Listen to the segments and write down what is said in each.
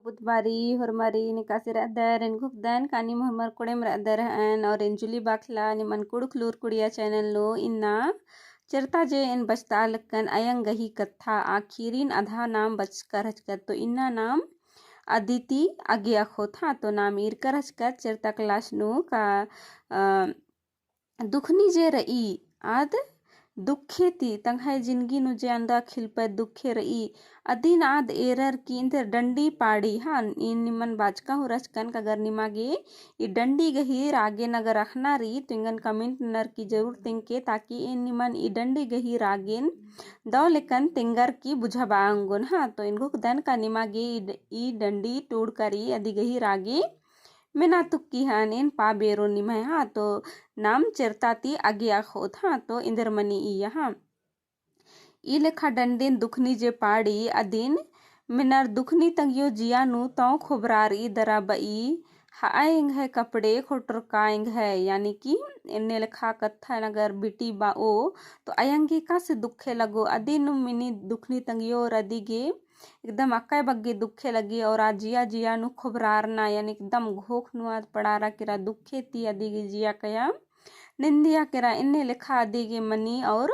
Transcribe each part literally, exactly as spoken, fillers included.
पुतबारी, होरमारी, एकासे रअदर, एन घोखदन का नीम होरमर कोड़ेम रअदर हअन, और एन जुली बाखला, निमन कुँड़ुख़ लूर कुड़िया channel नू इन्ना चेरता जे एन बचता लगकन अयंग गही कत्था आखिरिन अधा नाम बचकर रहचकत, तो इन्ना नाम अदिति अगे अख़ोत हाँ, तो नाम ईरकर रहचकत चेरता class नू का, अ, दुखनी जे रई, आद दुखे ती, तंग्है जिनगी नू जे अंदा खिलपय दुखे रई, अदिन आद एरर की इन्देर डंडी पाड़ी, हाँ, एन निमन बाचका हूँ रहचकन, अगर निमा गे ई डंडी गही रागेन अगर अख़ना रई, तो एंगन comment ननर की जरूर तेंगके, ताकि एन निमन ई डंडी गही रागेन दव लेकन तेंगर की बुझाबआ ओंगोन, हाँ, तो एन घोखदन का निमा गे ई ड-, ई डंडी टूड़का रई, अदी गही रागे मेना तुक्की हन, एन पा बेरो निम्है, हाँ, तो नाम चेरता ती अगे अख़ोत, हाँ, तो इन्देर मनी इया, हाँ। ई लेखा डंडिन दुखनी जे पाड़ी अदिन मेनर दुखनी तंग्यो जिया नू तौ खोबरार ई दरा बई, हअय एंग्है कपड़े खोटरका एंग्है, यानी कि एन्ने लेखा कत्थन अगर बिटी बओ, तो अयंग एकासे दुखे लगो, अदिन मिनी दुखनी तंग्यो और अदी गे एकदम अक्कय बग्गे दुखे लगी और आ जिया जिया नू खोबरारना, यानी एकदम घोख नू आद पड़ारा केरा दुखे ती अदी गे जिया कया निंदिया केरा। एन्ने लेखा अदी गे मनी और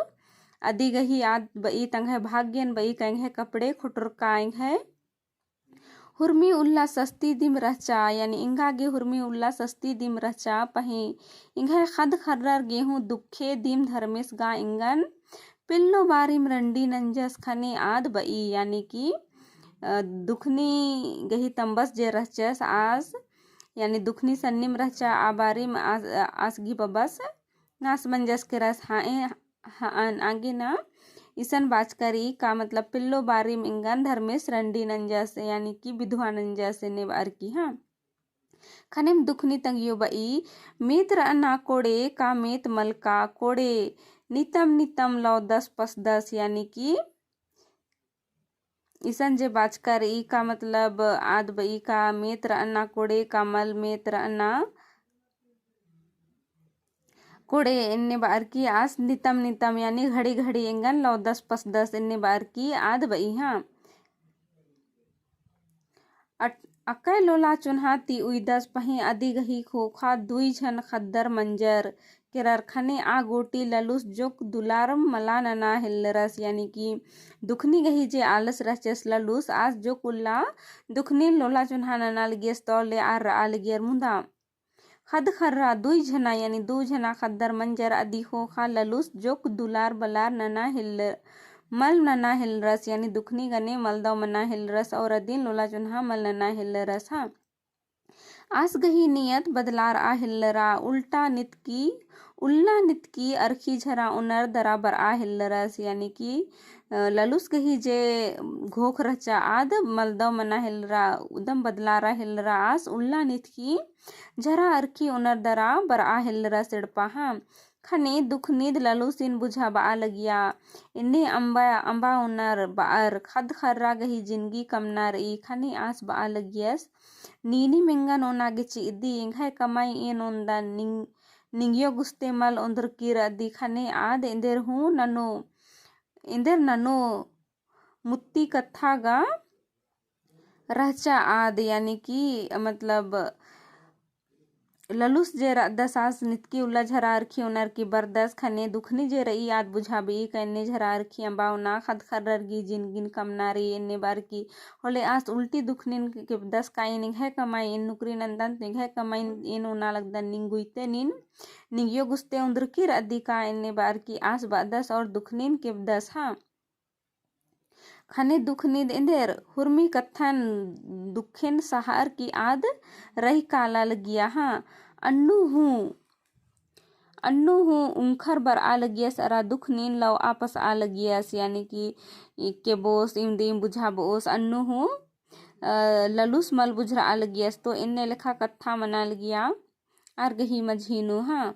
अदी गही आद बई तंग्है भाग्यन बई का एंग्है कपड़े खुटरका एंग्है हुरमी उल्ला सस्ती दिम रहचा, यानी एंगा गे हुरमी उल्ला सस्ती दिम रहचा। पहें एंग्है ख़द्द ख़र्रर गे हूँ दुखे दिम धर्मेस गा एंगन पिल्लो बारिम रंडी नंजस ख़ने आद बई, यानी कि, अ, दुखनी गही तम्बस जे रहचस आस, यानी दुखनी सन्निम रहचा आ बारिम आस, आस गही बबस नास मंजस केरस। हाँ, ए, हाँ, अन आगे ना इसन बाचका रई का मतलब पिल्लो बारिम एंगन धर्मेस रंडी नंजस, यानी कि बिधवा नंजस एन्ने बअर की, हाँ। ख़नेम दुखनी तंग्यो बई, मेत रअना कोड़े का मेत मलका कोड़े, नितम नितम लौदस पसदस, यानी कि इसन जे बाचका रई का मतलब आद बई का मेत रअना कोड़े का मल मेत रअना कोड़े एन्ने बअर की आस नितम नितम, यानी घड़ी घड़ी एंगन लौदस पसदस एन्ने बअर की आद बई, हाँ। अट-, अकय लोला चोन्हा ती उइदस। पहें अदी गही ख़ोख़ा दुई झन ख़द्दर मंजर केरर। ख़ने आ गूटी ललुस जोक दुलारम मला नना हेल्लरस, यानी कि दुखनी गही जे आलस रहचस ललुस आस जोक उल्ला दुखनीन लोला चोन्हा नना लगियस तौ ले आर रआ लगियर मुदा ख़द्द ख़र्रा दुई झना, यानी दू झना ख़द्दर मंजर अदी ख़ोख़ा ललुस जोक दुलार बलार नना हेल्लर, मल नना हेल्लरस, यानी दुखनी गने मलदव मना हेल्लरस और अदिन लोला चोन्हा मल नना हेल्लरस, हाँ। आस गही नियत बदलारआ हेल्लरा, उल्टा नितकी, उल्ला नितकी अरखी झरा ओनर दरा बरआ हेल्लरस, यानी कि, अ, ललुस गही जे घोख रहचा आद मलदव मना हेल्लरा, उदम बदलारआ हेल्लरा आस उल्ला नितकी झरा अरखी ओनर दरा बरआ हेल्लरस एड़पा, हाँ। ख़ने दुखनीद ललुसिन बुझाबआ लगिया, एन्ने अम्बा, अम्बा ओनर बअर, ख़द्द ख़र्रा गही जिनगी कमना रई, ख़ने आस बआ लगियस, नीनिम एंगन ओना गे चिअदी, एंग्है कमाई एन ओन्दन, निंग-, निंगियो गुस्ते मल ओन्द्रकी रअदी। ख़ने आद एन्देर हूँ ननो, एन्देर ननो मुत्ती कत्था गा रहचा आद, यानी कि मतलब ललुस जे रअदस आस नितकी उल्ला झरा अरखी ओनर की बरदस। ख़ने दुखनी जे रई आद बुझाबई का एन्ने झरा अरखी अम्बा ओना ख़द्द ख़र्रर गही जिनगिन कमना रई एन्ने बअर की। होले आस उल्टी दुखनीन केबदस का एन एंग्है कमाई एन नुकरी नन्दन तो एंग्है कमाई एन ओना लगदन निंगुइते नीन निंगियो गुस्ते ओन्द्रकी रअदी का एन्ने बअर की आस बअदस और दुखनीन केबदस, हाँ। ख़ने दुखनीद एन्देर हुरमी कत्थन दुखेन सहार की आद रही काला लगिया, हाँ। अन्नु हूँ, अन्नु हूँ उंखर बरआ लगियस अरा दुखनीन लव आपस आ लगियस, यानी कि केबोस, इवंदिम बुझाबओस, अन्नु हूँ, अ, ललुस मल बुझरआ लगियस, तो एन्ने लेखा कत्था मना लगिया आर गही मझी नू, हाँ।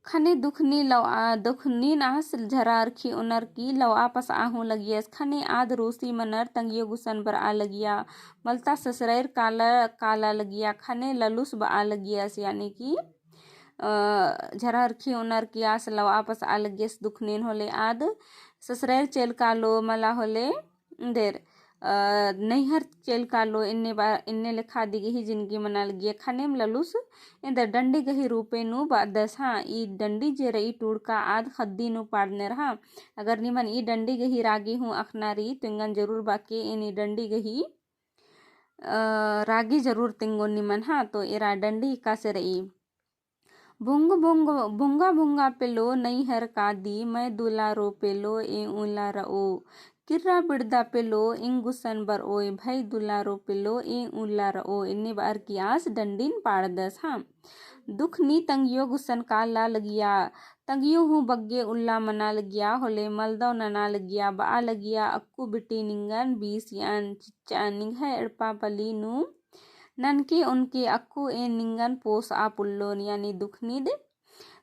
ख़ने दुखनी लव आ, दुखनीन आस झरा अरखी ओनर की लव आपस आहूँ लगियस। ख़ने आद रूसी मनर तंगियो गुसन बरआ लगिया। मलता ससरैर काला, काला लगिया। ख़ने ललुस बआ लगियस, यानी कि, अ, झरा अरखी ओनर की आस लव आपस आ लगियस दुखनीन होले आद ससरैर चेल कालो मला होले देर। अ, नैहर चइल कालो एन्ने बा-, एन्ने लेखा अदी गही जिनगी मना लगिया। ख़नेम ललुस एन्देर डंडी गही रूपे नू बअदस। हाँ, ई डंडी जे रई टूड़का आद ख़द्दी नू पाड़नर। हाँ, अगर निमन ई डंडी गही रागी हूँ अख़ना रई तो एंगन जरूर बाके एन ई डंडी गही, अ, रागी जरूर तेंगोन निमन। हाँ, तो एरा डंडी एकासे रई। भुंग भुंग, भुंगा भुंगा पेलो नैहर कादी, मैं दुलारो पेलो ए उला रओ। किर्रा बिड़दा पेलो एंग गुसन बरओय, भई दुलारो पेलो ए उला रओ। एन्ने बअर की आस डंडिन पाड़दस। हाँ। दुखनी तंगियो गुसन काला लगिया, तंगियो हूँ बग्गे उल्ला मना लगिया, होले मलदव नना लगिया, बआ लगिया, अक्कु बिटी निंगन बीसियन चिच्चन निंग्है एड़पा पली नू ननके ओनके अक्कु एन निंगन पोसआ पुल्लोन, यानी दुखनिद,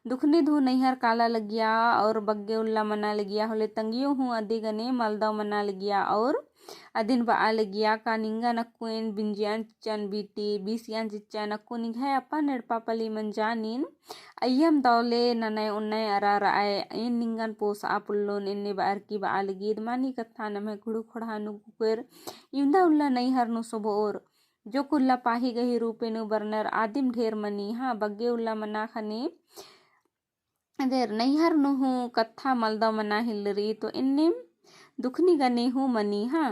दुखनिद हूँ नैहर काला लगिया और बग्गे उल्ला मना लगिया, होले तंगियो हूँ अदी गने मलदव मना लगिया और अदिन बआ लगिया का निंगन अक्कु एन बिंजियन चिच्चन बीटी, बीसियन चिच्चन अक्कु निंग्है अपन एड़पा पली मंजा नीन अइय्यम दौले ननय ओनय अरा रअय, एन निंगन पोसआ पुल्लोन। एन्ने बअर की बआ लगिद मानी कत्था नम्है कुँड़ुख़ ख़ोंड़हा नू कुकेर इवंदा उल्ला नैहर नू सोभओर जोक उल्ला पाही गही रूपे नू बरनर आदिम ढेर मनी। हाँ, बग्गे उल्ला मना ख़ने एन्देर नैहर नू हूँ कत्था मलदव मना हेलरी तो एन्नेम दुखनी गने हूँ मनी। हाँ,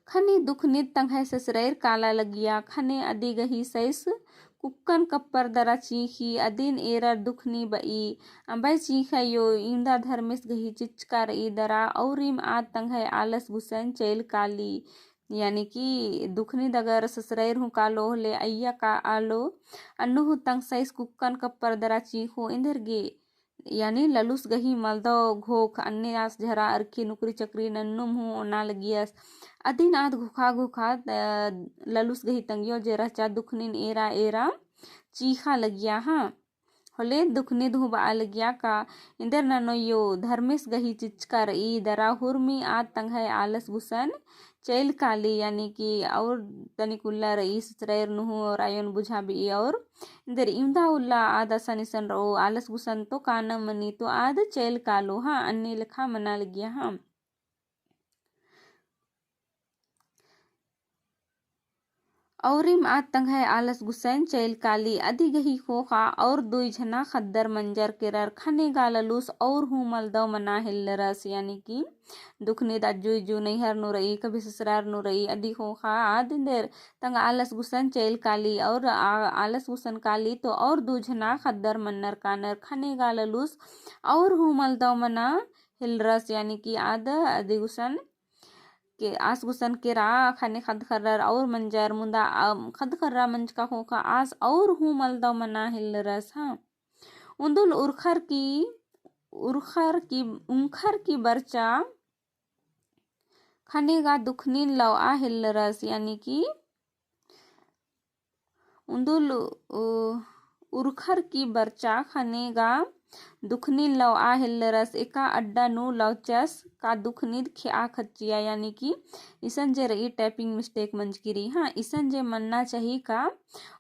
ख़ने दुखनिद तंग्है ससुरैर काला लगिया, ख़ने अदी गही सैस कुक्कन कप्पर दरा चींख़ी, अदिन एरर दुखनी बई, अम्बय चींख़यो इवंदा धर्मेस गही चिच्चका रई दरा, औरिम आद तंग्है आलस गुसन चइल काली। यानी कि दुखनिद अगर ससुरैर हूँ कालो होले अइय्या का आलो, अन्नु हूँ तंग सैस कुक्कन कप्पर दरा चींख़ो एन्देर गे। यानी ललुस गही मलदव घोख अन्ने आस झरा अरखी नुकरी चकरी नन्नुम हूँ ओना लगियस। अदिन आद घोखा घोखा, अ, ललुस गही तंगियो जे रहचा दुखनिन एरा एरा चींख़ा लगिया। हाँ, होले दुखनिद हूँ बआ लगिया का एन्देर ननोयो धर्मेस गही चिच्चका रई दरा हुरमी आद तंग्है आलस गुसन चइल काली, यानी कि और तनिक उल्ला रई ससुरैर नू हूँ और आयोन बुझा बई और एन्देर इवंदा उल्ला आद असन इसन रओ आलस गुसन तो काना मनी तो आद चइल कालो। हाँ, अन्ने लेखा मना लगिया। हाँ, औरिम आद तंग्है आलस गुसन चइल काली। अदी गही ख़ोख़ा और दुई झना ख़द्दर मंजर केरर। ख़ने गा ललुस और हूँ मलदव मना हेलरस, यानी कि दुखनिद अज्जु इज्जु नैहर नू रई, कभी ससुरार नू रई, अदी ख़ोख़ा आद एन्देर तंग आलस गुसन चइल काली और आ-, आलस गुसन काली तो और दुई झना ख़द्दर मन्नर कानर। ख़ने गा ललुस और हूँ मलदव मना हेलरस, यानी कि आद अदी गुसन के आस गुसन केरा ख़ने ख़द्द ख़र्रर और मंजर मुदा, अम, ख़द्द ख़र्रा मंजका ख़ोख़ा आस और हूँ मलदव मना हेलरस। हाँ, उन्दुल उरखर की, उरखर की, उंखर की बरचा ख़ने गा दुखनिन लवआ हेलरस, यानी कि उन्दुल, उ, उरखर की बरचा ख़ने गा दुखनिन लवआ हेलरस। एका अड्डा नू लवचस का दुखनिद खेआ खच्चिया, यानी कि इसन जे रई typing mistake मंजकी रई। हाँ, इसन जे मन्ना चाही का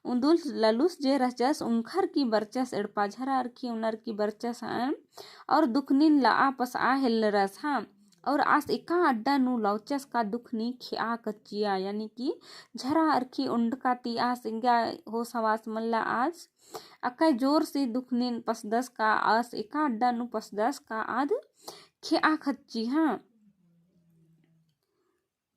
उन्दुल ललुस जे रहचस उंखर की बरचस एड़पा झरा अरखी उनर की बरचस हन और दुखनिन लआ पसआ हेलरस। हाँ, और आस एका अड्डा नू लौचस का दुखनी खेआ कच्चिया, यानी कि झरा अरखी उंडका ती आस एंगा होस हवास मल्ला आस अक्का जोर से दुखनिन पसदस का आस एका अड्डा नू पसदस का आद खेआ खच्ची। हाँ,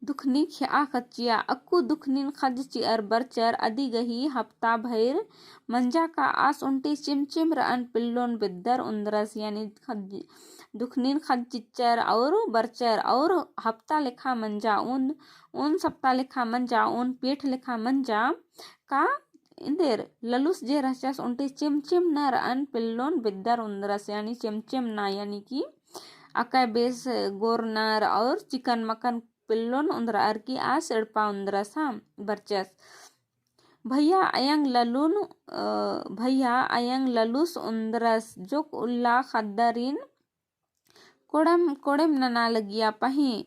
दुखनी खेआ खच्चिया। अक्कु दुखनिन खज चिअर बरचर अदी गही हफ्ता भइर मंजा का आस ओन्टे चिमचिम रअन पिल्लोन बेद्दर उन्दरस, यानी खज-, दुखनिन खज चिच्चर और बरचर और हफ्ता लेखा मंजा उन, उन सप्ता लेखा मंजा उन पीठ लेखा मंजा का एन्देर ललुस जे रहचस ओन्टे चिमचिम न रअन पिल्लोन बेद्दर उन्दरस, यानी चिमचिम ना, यानी कि अक्का बेस गोर नर और चिकन मकन पिल्लोन उन्दरअर की आस एड़पा उन्दरस। हाँ, बरचस। भैया अयंग ललुन, अ, भैया अयंग ललुस उन्दरस, जोक उल्ला खद्दरिन कोड़म, कोड़ेम नना लगिया पहें।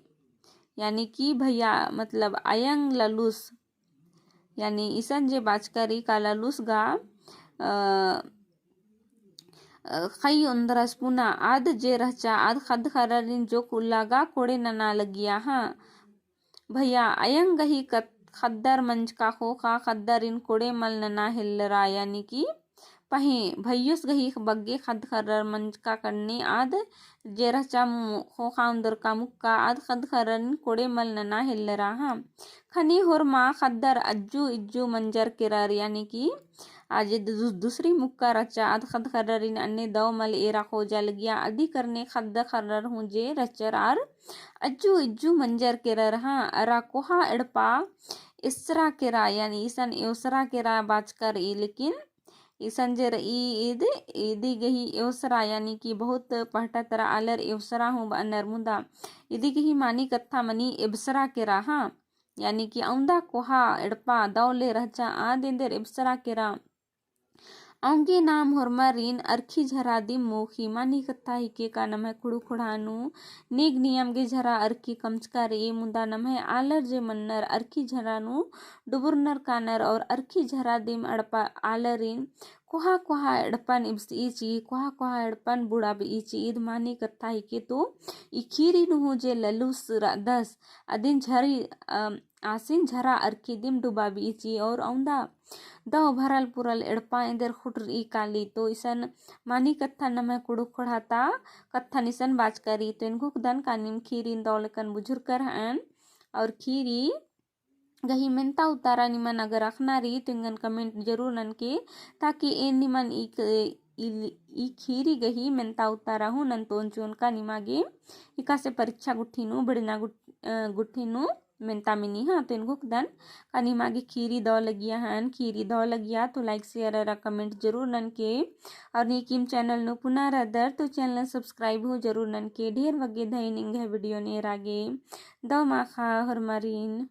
यानी कि भैया मतलब अयंग ललुस, यानी इसन जे बाचका रई का ललुस गा, अ, अ, खई उन्दरस पुना आद जे रहचा, आद खद्द खर्रारिन जोक उल्ला गा कोड़े नना लगिया। हाँ, भैया अयंग गही कत-, ख़द्दर मंजका ख़ोख़ा ख़द्दरिन कोड़े मल नना हेल्लरा, यानी कि पहें भैयोस गही बग्गे ख़द्द ख़र्रर मंजका कन्ने आद जे रहचा मु-, ख़ोख़ा उन्दरका मुक्का आद ख़द्द ख़र्ररिन कोड़े मल नना हेल्लरा हाँ। ख़ने होरमा ख़द्दर अज्जु इज्जु मंजर केरर, यानी कि आ जे दु-, दूसरी मुक्का रहचा आद ख़द्द ख़र्ररिन अन्ने दव मल एरा ख़ोजा लगिया, अदी करने ख़द्द ख़र्रर हूँ जे रहचर आर अज्जु इज्जु मंजर केरर हाँ। अरा कोहा एड़पा एसरा केरा, यानी इसन एवसरा केरा बाचका रई, लेकिन इसन जे रई ईद, इदी गही एवसरा, यानी कि बहुत पहटा तरा आलर एवसरा हूँ बअनर, मुदा इदी गही मानी कत्था मनी एबसरा केरा हाँ। यानी कि औंदा कोहा एड़पा दव ले रहचा आद एन्देर एबसरा केरा। औंगे नाम होरमारिन अरखी झरा दिम मोख़ी। मानी कत्था हिके का नम्है कुँड़ुख़ ख़ोंड़हा नू नेग नियम गे झरा अरखी कमचका रई, मुदा नम्है आलर जे मन्नर अरखी झरा नू डुबुरनर कानर और अरखी झरा दिम एड़पा आलरिन कोहा कोहा एड़पन इबसई चिई, कोहा कोहा एड़पन बुड़ाबई चिई। ईद मानी कत्था हिके तो ई खीरी नू हूँ जे ललुस रअदस अदिन झरी, अ, आसिन झरा अरखी दिम डुबाबई चिई और औंदा दव भरल पुरल एड़पा एन्देर खुटरई काली। तो इसन मानी कत्था नम्है कुँड़ुख़ ख़ोंड़हा ता कत्थन इसन बाचका रई। तो एन घोखदन का नीम खीरिन दव लेकन बुझुरकर हअन और खीरी गही मेन्ता उत्तरा निमन अगर अख़ना रई तो एंगन comment जरूर ननके, ताकि एन निमन ई क-, ई, ई खीरी गही मेन्ता उत्तरा हूँ नन्तोन चिओन का निमा गे एकासे परीक्षा गुट्ठी नू बिड़ना गुट-, अ, गुट्ठी नू मेन्ता मिनी हाँ। तो एन घोखदन का निमा गे खीरी दव लगिया हअन, खीरी दव लगिया तो like share अरा comment जरूर ननके। और नीकिम channel नू पुना रअदर तो channel subscribe हूँ जरूर ननके। ढेर बग्गे धइन एंग्है video नू एरा गे। दव माख़ा होरमारिन।